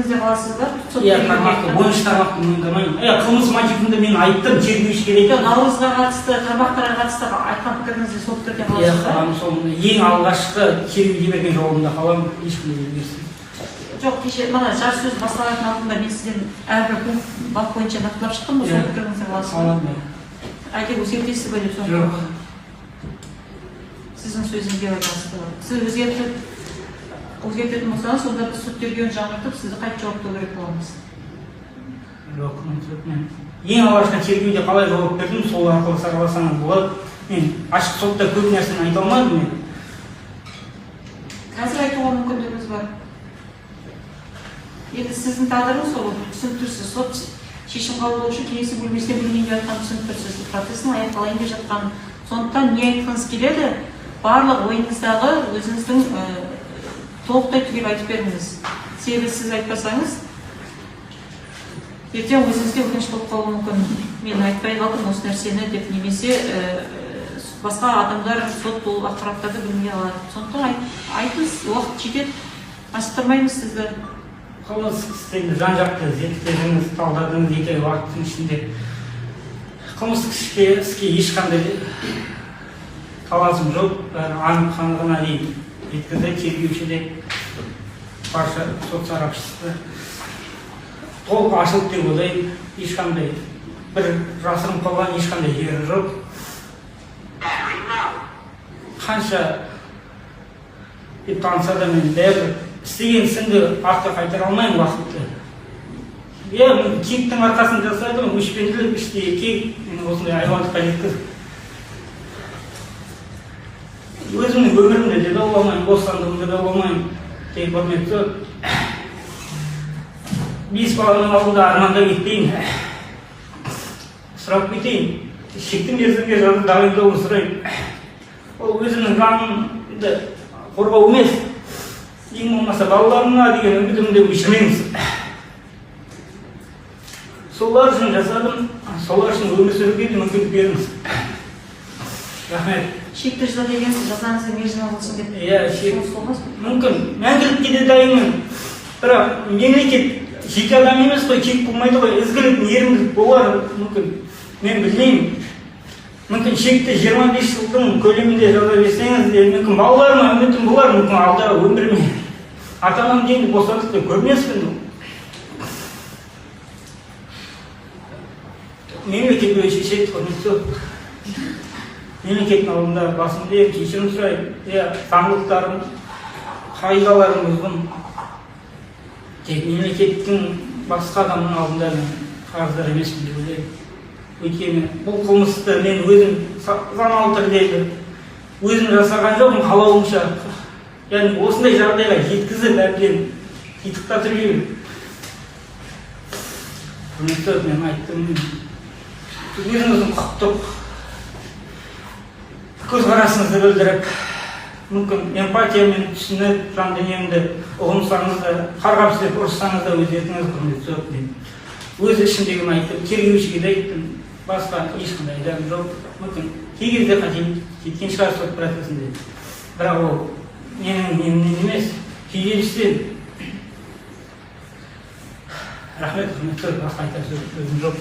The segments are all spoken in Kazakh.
Пікіріңізде қаласыз ба? Сот Иә, тергеуге тармақты, айтқан- 13 тармақты мойындамаймын. Иә, қылмыс мотивінде мен айттым тергеушіге де. Жоқ, наурызға қатысты тармақтарға қатысты айтқан пікіріңізде сол пікірде Иә, қаласыз ба? қаламын. Сол ең алғашқы тергеуге берген жауабымда қаламын, ешқандай өзгеріссіз. Жоқ, кеше мына жарыссөз басталатын алдында мен сізден әрбір пункт, бап бойынша нақтылап шықтым ғой, сол Иә. пікіріңізде қаласыз ба? Қаламын, иә. Әлде өзгертесіз бе деп соны. Жоқ. Сіздің сөзіңізге байланысты. Сіз өзгертетін болсаңыз, онда біз сот тергеуін жаңғыртып, сізді қайтып жауаптау керек боламыз. Жоқ, мен ең алғашқы тергеуде қалай жауап бердім, сол арқылы сараласаңыз болады. Мен ашық сотта көп нәрсені айта алмадым мен. Қазір айтуға мүмкіндігіңіз бар. Енді сіздің тағдырыңыз сол, түсініп тұрсыз. Сот шешім қабылдау үшін кеңесу бөлмесіне бөлінейін деп жатқанын түсініп тұрсыз, процестің аяқталайын деп жатқанын. Сондықтан не айтқыңыз келеді, барлық ойыңыздағы өзіңіздің толықтай түгел айтып беріңіз. Себебі сіз айтпасаңыз, ертең өзіңізге өкініш болып қалуы мүмкін, мен айтпай қалдым осы нәрсені деп, немесе басқа адамдар, сот бұл ақпараттарды білмей қалады. Сондықтан айтыңыз, уақыт жетеді, асықтырмаймыз сізді. Қылмыс істі жан жақты зерттедіңіз, талдадыңыз 2 ай уақыттың ішінде. Қылмыстық іске ешқандай таласым жоқ, бәрі анық қанығына дейін жеткізді тергеуші де, барша сот сарапшысы да. Толық ашылды деп ойлаймын, ешқандай бір жасырын қалған ешқандай жері жоқ. Қанша деп таныса да, мен бәрібір істеген ісімді артқа қайтара алмаймын уақытты. Иә, мен кектің арқасында жасады ғой, өшпенділік, іштегі кек мені осындай айуандыққа жеткізді. Өзімнің өмірімді де даула алмаймын, бостандығымды да алмаймын. Тек құрметті бес баланың алдында армандап кетпейін, сұрап кетейін, шекті мерзімге жаза тағайындауын сұраймын. Ол өзімнің жанымды қорғау емес, ең болмаса балаларыма деген үмітімді өшірмеңіз. Солар үшін жасадым, солар үшін өмір сүруге де мүмкіндік беріңіз. Рахмет. Шекті жаза дегенсіз, жазаңыздың мерзімі болсын деп. Иә, шек. Сол болмас па? Мүмкін, мәңгілікке де дайынмын, бірақ мемлекет жеке адам емес қой, кек болмайды ғой, ізгілік, мейірімділік болар мүмкін, мен білмеймін. Мүмкін, шекті 25 жылдың көлемінде жаза берсеңіз де, мүмкін, балаларыма үмітім болар, мүмкін, алдағы өміріме. Ата анам енді бостандықты көрмеспін. Мемлекет өзі шешеді, құрметті сот. Мемлекеттің алдында басымды иіп, кешірім сұраймын. Иә, заңдылықтарын, қағидаларын бұздым. Тек мемлекеттің, басқа адамның алдында мен қарыздар емеспін деп ойлаймын. Өйткені бұл қылмысты мен өзім саналы түрде өзім жасаған жоқпын, қалауымша. Яғни осындай жағдайға жеткізіп, әбден титықтатып жіберді. Құрметті сот, мен айттым, өзіңіздің құқықтық көзқарасыңызды білдіріп, мүмкін, эмпатиямен түсініп, жан дүниемді ұғынсаңыз да, қарғап сілеп ұрыссаңыз да, өз еркіңіз, құрметті сот. Мен өз ішімдегіні айттым, тергеушіге де айттым, басқа ешқандай айтарым жоқ. Мүмкін, кей кезде қателік кеткен шығар сот процесінде, бірақ ол менің немнен емес, күйзелістен. Рахмет, құрметті сот, басқа айтар сөзім жоқ.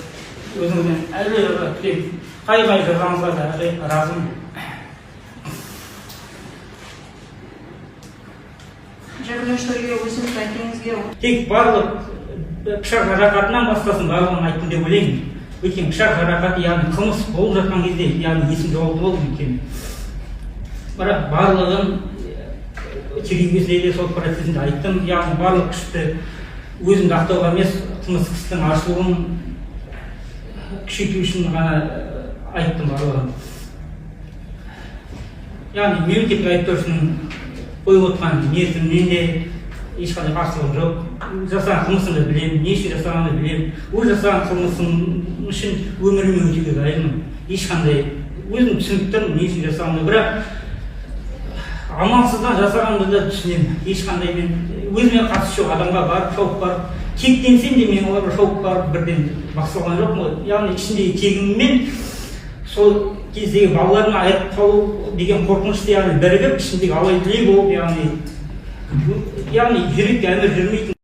Өзіңізден әлі жаза күтемін, қай қай жазаңызға да әлі разымын. Жәбірленушілерге өзіңіз әкеңізге Тек барлық пышақ жарақатынан басқасын барлығын айттым деп ойлаймын. Өйткені пышақ жарақаты, яғни қылмыс болып жатқан кезде, яғни есім жоғалты болды өйткені. Бірақ барлығын тергеу кезінде де, сот процесінде айттым. Яғни барлық күшті өзімді ақтауға емес, қылмыстық істің ашылуын күшейту үшін ғана айттым барлығын. Яғни мемлекеттік айыптаушының қойып отқан мерзімінен де ешқандай қарсылығым жоқ. Жасаған қылмысымды білемін, не үшін жасағанымды білемін. Ол жасаған қылмысым үшін өміріме өтеуге дайынмын. Ешқандай өзім түсініп тұрмын не үшін жасағанымды, бірақ амалсыздан жасағанымды да түсінемін. Ешқандай мен өзіме қатысы жоқ адамға барып, шауып барып, кектенсем де, мен оларға шауып барып бірден бас салған жоқпын ғой. Яғни ішімдегі кегіммен сол кездегі балаларымнан айырылып қалу деген қорқынышты, яғни бірігіп, ішімдегі алай дүлей болып, яғни жүрекке әмір жүрмейтін.